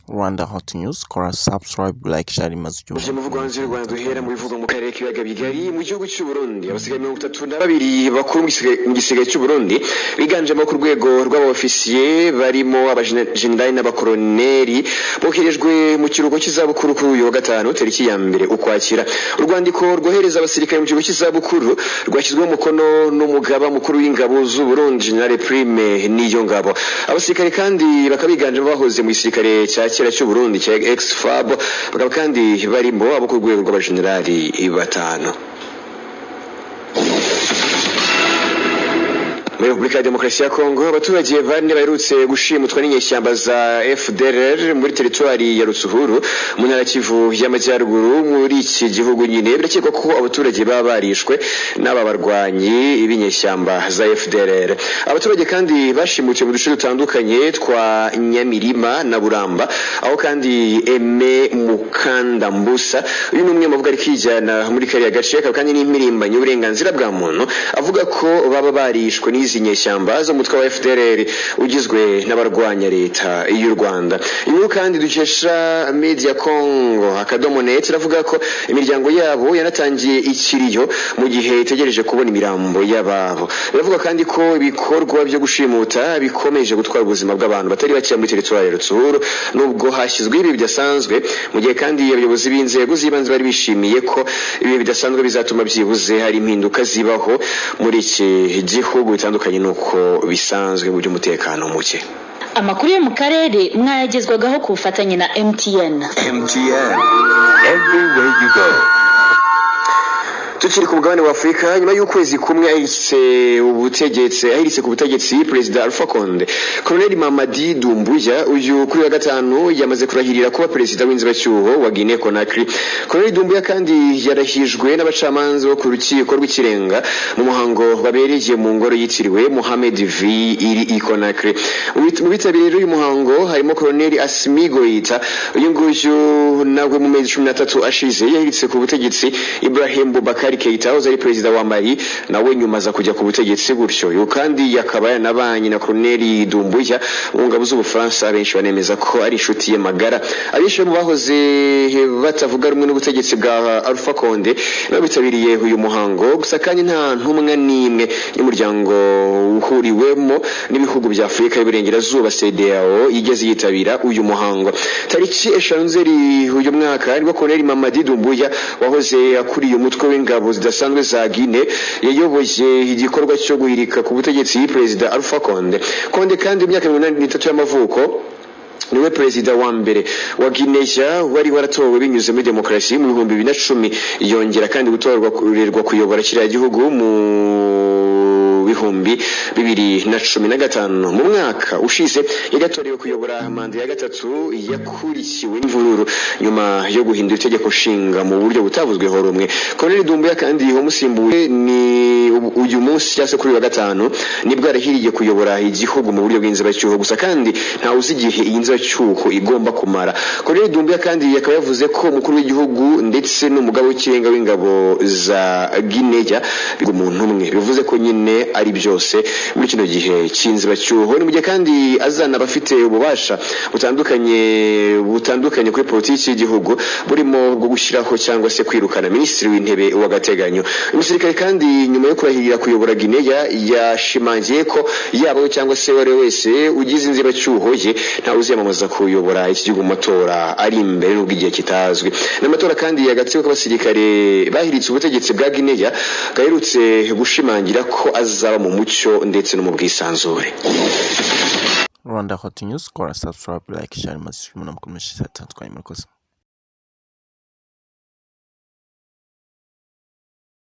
Rwanda Hot News, kora subscribe, like, share maze ujye Uje muvugo hanze y'u Rwanda, duhera mu bivugwa mu karere k'ibiyaga bigari. Mu gihugu cy'u Burundi, abasigaye 32 bakuru mu gisirikare cy'u Burundi, biganjemo ku rwego rw'abaofisiye, barimo abajenerali n'abakoroneri, boherejwe mu kiruhuko cy'izabukuru kuri uyu wa gatanu, tariki ya 1 Ukwakira. Urwandiko rwohereza abasirikare mu kiruhuko cy'izabukuru rwashyizweho umukono n'umugaba mukuru w'ingabo z'u Burundi, General Prime Niyongabo. Abasirikare kandi bakaba biganjemo bahoze mu gisirikare cya kera cy'u Burundi cya ex-FAB, bakaba kandi barimo abo ku rwego rw'abajenerali batanu. Muri Repubulika ya Demokarasi ya Kongo, abaturage bane baherutse gushimutwa n'inyeshyamba za FDLR muri teritwari ya Rutshuru, mu ntara Kivu y'Amajyaruguru, muri iki gihugu nyine. Birakekwa ko abaturage baba barishwe n'aba barwanyi b'inyeshyamba za FDLR. Abaturage kandi bashimutiwe mu duce dutandukanye twa Nyamirima na Buramba, aho kandi Aime Mukandambusa, uyu ni umwe mu bavuga rikijyana muri kariya gace, akaba kandi n'impirimbanyi y'uburenganzira bwa muntu, avuga ko baba barishwe n'izi nyeshyamba zo mutwe wa FDLR ugizwe n'abarwanya leta y'u Rwanda. Inkuru kandi dukesha Media Congo akadomo net iravuga ko imiryango yabo yanatangiye ikiriyo mu gihe itegereje kubona imirambo y'ababo. Biravuga kandi ko ibikorwa byo gushimuta bikomeje gutwara ubuzima bw'abantu batari bake muri teritwari ya Rutshuru, nubwo hashyizwe ibi bidasanzwe, mu gihe kandi abayobozi b'inzego z'ibanze bari bishimiye ko ibi bidasanzwe bizatuma byibuze hari impinduka zibaho muri iki gihugu, bitandukanye n'uko bisanzwe mu by'umutekano muke. Amakuru yo mu karere mwayagezwagaho ku bufatanye na MTN. MTN. Everywhere you go. Tukiri ku mugabane wa Afurika, nyuma y'ukwezi kumwe ahiritse ku butegetsi Perezida Alpha Conde, Colonel Mamadi Doumbouya, uyu kuri wa gatanu yamaze kurahirira kuba perezida w'inzibacyuho wa Guinea Conakry. Colonel Doumbouya kandi yarahijwe n'abacamanza bo ku rukiko rw'ikirenga mu muhango wabereye mu ngoro yitiriwe Mohamed V iri i Conakry. Mu bitabiriye rero uyu muhango harimo Colonel Assimi Goita. Uyu nguyu nawe mu mezi 13 ashize yahiritse ku butegetsi Ibrahim Boubacar Keita wahoze ari perezida wa Mali, nawe nyuma aza kujya ku butegetsi gutyo. Uyu kandi yakaba yanabanye na Colonel Doumbouya mu ngabo z'Ubufaransa, benshi banemeza ko ari inshuti ye magara. Abenshi mu bahoze batavuga rumwe n'ubutegetsi bwa Alpha Conde nabo bitabiriye uyu muhango. Gusa kandi nta ntumwa n'imwe y'umuryango uhuriwemo n'ibihugu bya Afurika y'Iburengerazuba, CEDEAO, yigeze yitabira uyu muhango. Tariki 5 Nzeri uyu mwaka nibwo Colonel Mamadi Doumbouya, wahoze akuriye umutwe w'ingabo zidasanzwe za Guinea, yayoboye igikorwa cyo guhirika ku butegetsi Perezida Alpha Conde. Conde kandi, imyaka 83 y'amavuko, niwe perezida wa mbere wa Guinea wari waratowe binyuze muri demokarasi mu 2010, yongera kandi gutorwa kuyobora kiriya gihugu mu 2015. Mu mwaka ushize yagatorewe kuyobora manda ya gatatu, yakurikiwe n'imvururu nyuma yo guhindura itegeko nshinga mu buryo butavuzweho rumwe. Colonel Doumbouya kandi wamusimbuye ni uyu munsi, cyangwa se kuri uyu wa gatanu, nibwo arahiriye kuyobora igihugu mu buryo bw'inzibacyuho. Gusa kandi ntawe uzi igihe iyi nzibacyuho igomba kumara. Colonel Doumbouya kandi akaba yavuze ko umukuru w'igihugu ndetse n'umugaba w'ikirenga w'ingabo za Guinea umuntu umwe, bivuze ko nyine ari byose muri kino gihe cy'inzibacyuho. Ni mu gihe kandi azana abafite ububasha butandukanye kuri politiki y'igihugu, burimo bwo gushyiraho cyangwa se kwirukana minisitiri w'intebe w'agateganyo. Umusirikare kandi nyuma yo kurahirira kuyobora Guinea yashimangiye ko yaba we cyangwa se uwo ari we wese ugize inzibacyuho ye, ntawe uziyamamaza kuyobora iki gihugu mu matora ari imbere, nubwo igihe kitazwi. N'amatora kandi agatsiko k'abasirikare bahiritse ubutegetsi bwa Guinea gaherutse gushimangira ko azaba mu mucyo ndetse no mu bwisanzure. Rwanda Hot News, kora subscribe, like, share maze ujye ubona amakuru menshi atandukanye. Murakoze.